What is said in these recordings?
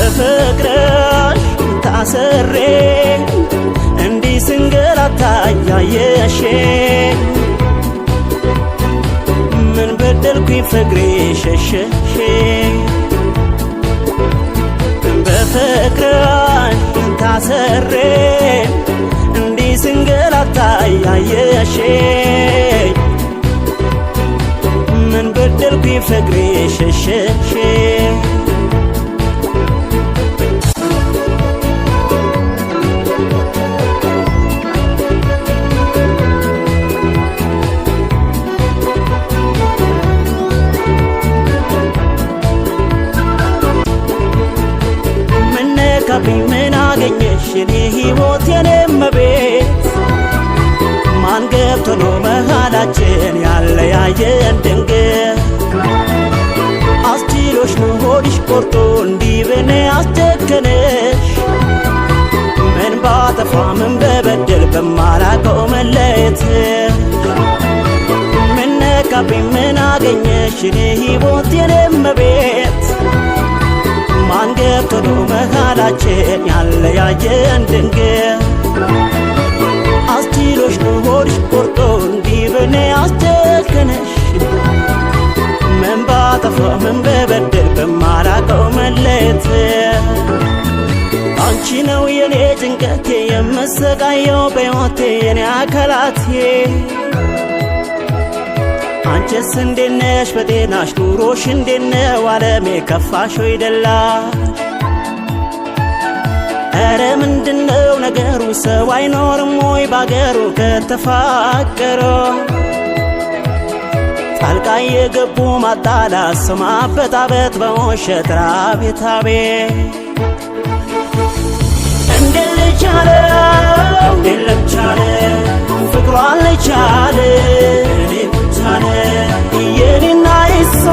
በፍቅርሽ ታስሬ እንዲህ ስንገላታ እያየሽኝ ምን በደልኩኝ ፍቅሬ ሸሸሽኝ። በፍቅርሽ ታስሬ እንዲህ ስንገላታ እያየሽኝ ምን በደልኩኝ ፍቅሬ ሸሸሽኝ። ምነካብኝ ምን አገኘሽ የኔ ሕይወት የኔ እመቤት፣ ማን ገብቶ ነው መሃላችን ያለያየን ድንገት? አስችሎሽ ነው ሆድሽ ቆርጦ እንዲህ በኔ አስጨከነሽ? ምን ባጠፋ ምን በበደል በማላውቀው መለየት? ምነካብኝ ምን አገኘሽ የኔ ሕይወት የኔ እመቤት፣ ማን ገብቶ ነው መሃላችን ያለያየን ድንገት? አስችሎሽ ነው ሆድሽ ቆርጦ እንዲህ በኔ አስጨከነሽ? ምን ባጠፋ ምን በበደል በማላውቀው መለየት? አንቺ ነው የኔ ጭንቀቴ የምሰቃየው በሕይወቴ የኔ አካላቴ። አንቺስ እንዴት ነሽ በጤናሽ ኑሮሽ እንዴት ነው ዓለሜ ከፋሽ ወይ ደላሽ? ኧረ ምንድነው ነገሩ ሰው አይኖርም ወይ ባገሩ ከተፋቀረ? ጣልቃ የገቡ ማጣላት ሰው ማበጣበጥ በውሸት አቤት አቤት። እንዴት ልቻለው እንዴት ልቻለው ፍቅሯን ልቻል እኔ ብቻለ የኔና የሷ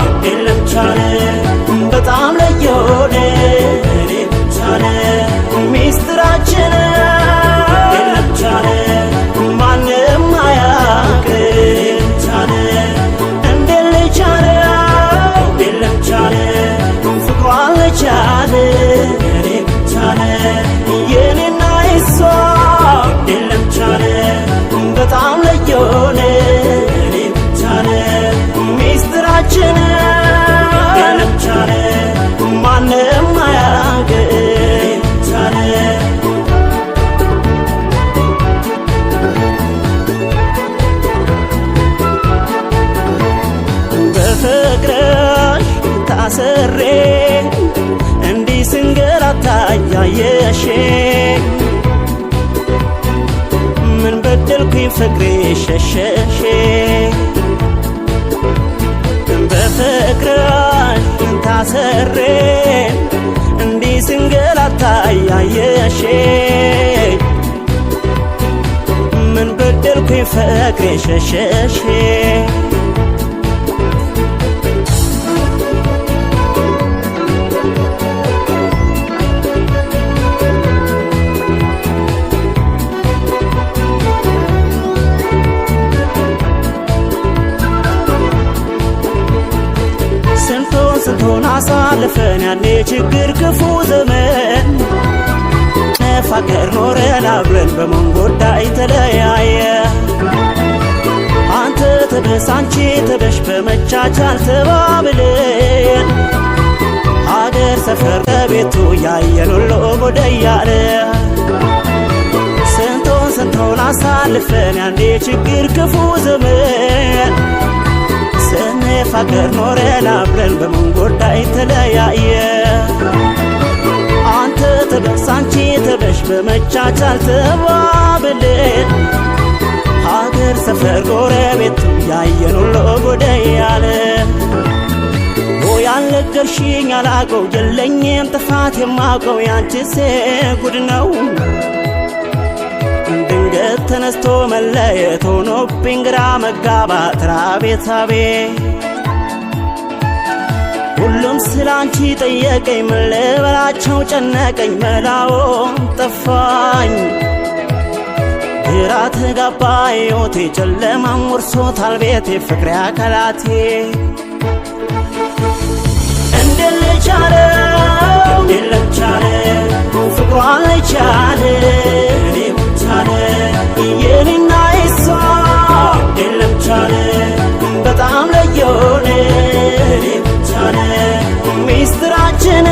እንዴት ልቻለ በጣም ለየሆነ እኔ ብቻለ ሚስጥራችን እንዴት ልቻለ ማንም አያውቅ ልቻለ እንዴት ልቻለ እንዴት ልቻለ ፍቅሯን ልቻለ እኔ ብቻለ የኔና የሷ እንዴት ልቻለ በጣም ለየሆነ እኔ ብቻለ ሚስጥራችን እንዴት ልቻለ ማንም አያውቅ ልቻለ። በፍቅርሽ ታስሬ እንዲህ ስንገላታ እያየሽኝ ምን በደልኩኝ ፍቅሬ ሸሸሽኝ። በፍቅርሽ ታስሬ እንዲህ ስንገላታ እያየሽኝ ምን በደልኩኝ ፍቅሬ ሸሸሽኝ። ስንቱን ስንቱን አሳልፈን ያኔ ችግር ክፉ ዘመን መፋቀር ኖረን አብረን በምን ጉዳይ ተለያየ? አንተ ትበስ አንቺ ትበሽ በመቻቻል ተባብለን ሀገር ሰፈር ከቤቱ ያየን ሁሉ ጉድ እያለ። ስንቱን ስንቱን አሳልፈን ያኔ ችግር ክፉ ዘመን ስንፋቀር ኖረን አብረን በምን ጉዳይ ተለያየ? አንተ ትበስ አንቺ ትበሽ በመቻቻል ተባብለን ሀገር ሰፈር ጎረቤቱ ያየን ሁሉ ጉድ እያለ። እንደቸገርሽኝ አላቀው፣ የለኝም ጥፋት የማውቀው፣ ያንቺስ ጉድ ነው። ድንገት ተነስቶ መለየት ሆኖብኝ ግራ መጋባት፣ አቤት አቤት። ሁሉም ስላንቺ ጠየቀኝ፣ ምን ልበላቸው ጨነቀኝ፣ መላውን ጠፋኝ። ግራ ተጋባ ሕይወቴ፣ ጨለማም ወርሶታል ቤቴ፣ ፍቅሬ አካላቴ። እንዴት ልቻለው፣ እንዴት ልቻለው፣ ፍቅሯን ልቻለ እኔ ብቻለ የኔና የሷ፣ እንዴት ልቻለ በጣም ለየሆነ እኔ ብቻለ ሚስጥራችን።